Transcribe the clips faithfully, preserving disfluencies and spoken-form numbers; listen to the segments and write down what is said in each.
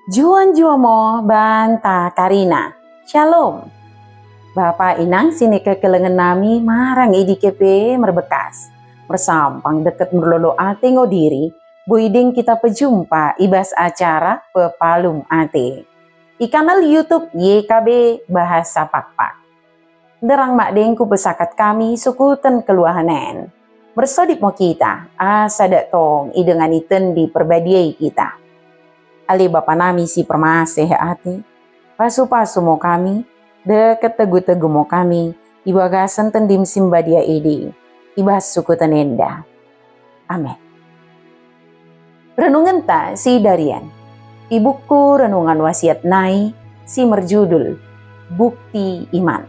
Njuah-njuah mo banta karina. Shalom. Bapa inang si nikekelengen nami marang i dike pe merbekas. Mersampang deket merlolo ate ngo diri, boi deng kita pejumpa i bas acara Pepalum Ate. I kanal YouTube Y K B Bahasa Pakpak. Nderang mak deng kupesakat kami sukuten keluahen en. Mersodip mo kita, asa dak tong idengani Tendi Perbadia kita. Ale Bapa nami si permaseh ate, pasu-pasu mo kami, deket tegu-tegu mo kami, i bagasen Tendim si mbadia idi, i bas sukuten enda. Amen. Renungenta si darian i buku Renungan Wasiat nai si merjudul Bukti Iman.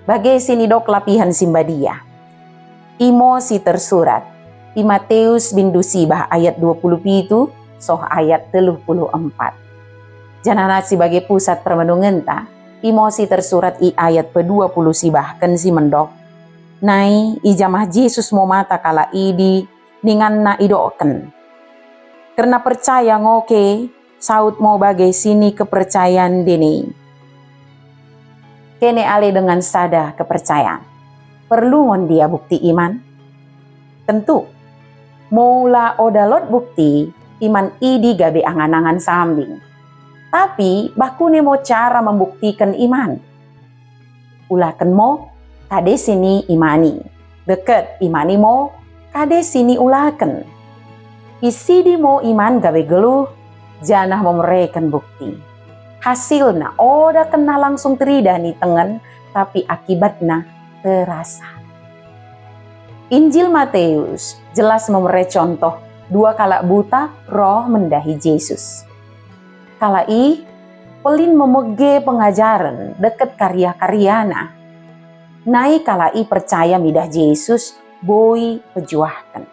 Bage si nidok lapihen si mbadia, imo si tersurat i Matius bindu sibah ayat dua puluh pitu soh ayat telu puluh empat. Janahna si bage pusat permenungenta, imo si tersurat i ayat pedua puluh sibahken si mendok, nai ijamah Jesus mo mata kalak idi, ninganna idokken. Kerna percaya ngo ke, saut mo bage sini kepercayan dene. Kene ale dengan sada kepercayan. Perlu ngo ndia bukti iman? Tentu. Mula oda lot bukti, iman idi gabe angan-angan sambing. Tapi bakune mo cara membuktiken iman. Ulaken mo kade si niimani. Deket imani mo kade si niulaken. Isidi mo iman gabe geluh, janah memereken bukti. Hasilna oda kena langsung teridah ni tengen, tapi akibatna terasa. Injil Matius jelas memere contoh dua kalak buta roh mendahi Jesus. Kalak i pelin memege pengajaren deket karya-karyana. Nai kalak i percaya midah Jesus boi pejuahken.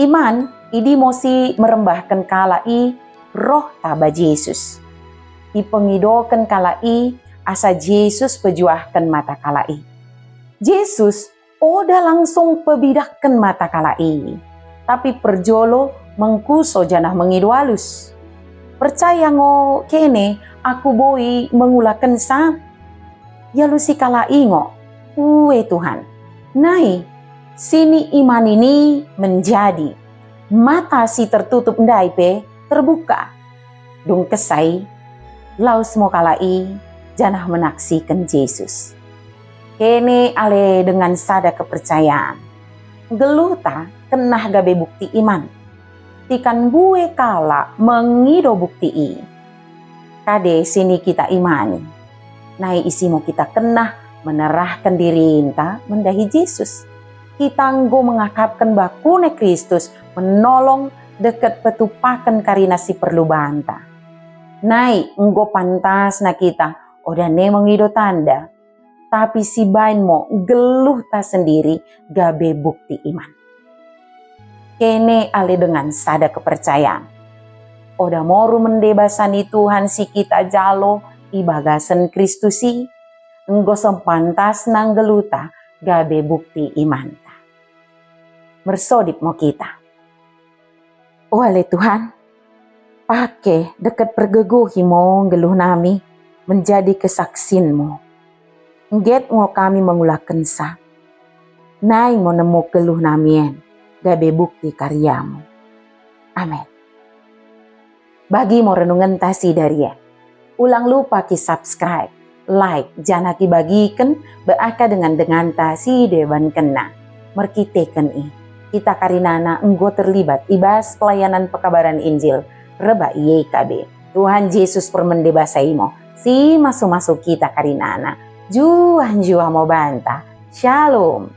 Iman idi mo si merembahken kalak i roh taba Jesus. Ipengidoken kalak i asa Jesus pejuahken mata kalak i. Jesus oda langsung pebidakken mata kalak i, tapi perjolo mengkuso janah mengido alus. Percaya ngo kene aku boi mengulakensa. Ialusi kalak i ngo, ue Tuhan, nai, sini iman ini menjadi. Mata si tertutup ndai pe terbuka. Dung kesai, lawes mo kalak i janah menaksiken Jesus. Kene ale dengan sada kepercayaan. Geluhta kenah gabe bukti iman. Tikan mbue kalak mengido bukti i. Kade sini kita imani. Nai isimo kita kenah menerahken dirinta mendahi Jesus. Kita enggo mengakapken bakune Kristus menolong deket petupaken karina si perlu banta. Nai enggo pantasna kita oda ne mengido tanda, tapi si bain mo geluhta sendiri gabe bukti iman. Kene ale dengan sada kepercayaan. Oda moru mende basa ni Tuhan si kita jalo i bagasen Kristus i, enggo sempantasna nggeluhta gabe bukti imanta. Mersodip mo kita. O ale Tuhan, pake deket pergegohi mo nggeluh nami menjadi kesaksin-Mu. Ngget ngo kami mengulakensa. Nai ngo nemu geluh nami en gabe bukti karya-Mu. Amen. Bagi mo renungenta si daria. Ulang lupa ki subscribe, like, janah ki bagiken bak dengan-denganta si debankenna. Merkiteken i, kita karinana enggo terlibat i bas pelayanan pekabaran Injil rebak Y K B. Tuhan Jesus permende basa imo, si masu-masu kita karinana. Juah-juah mo banta. Shalom.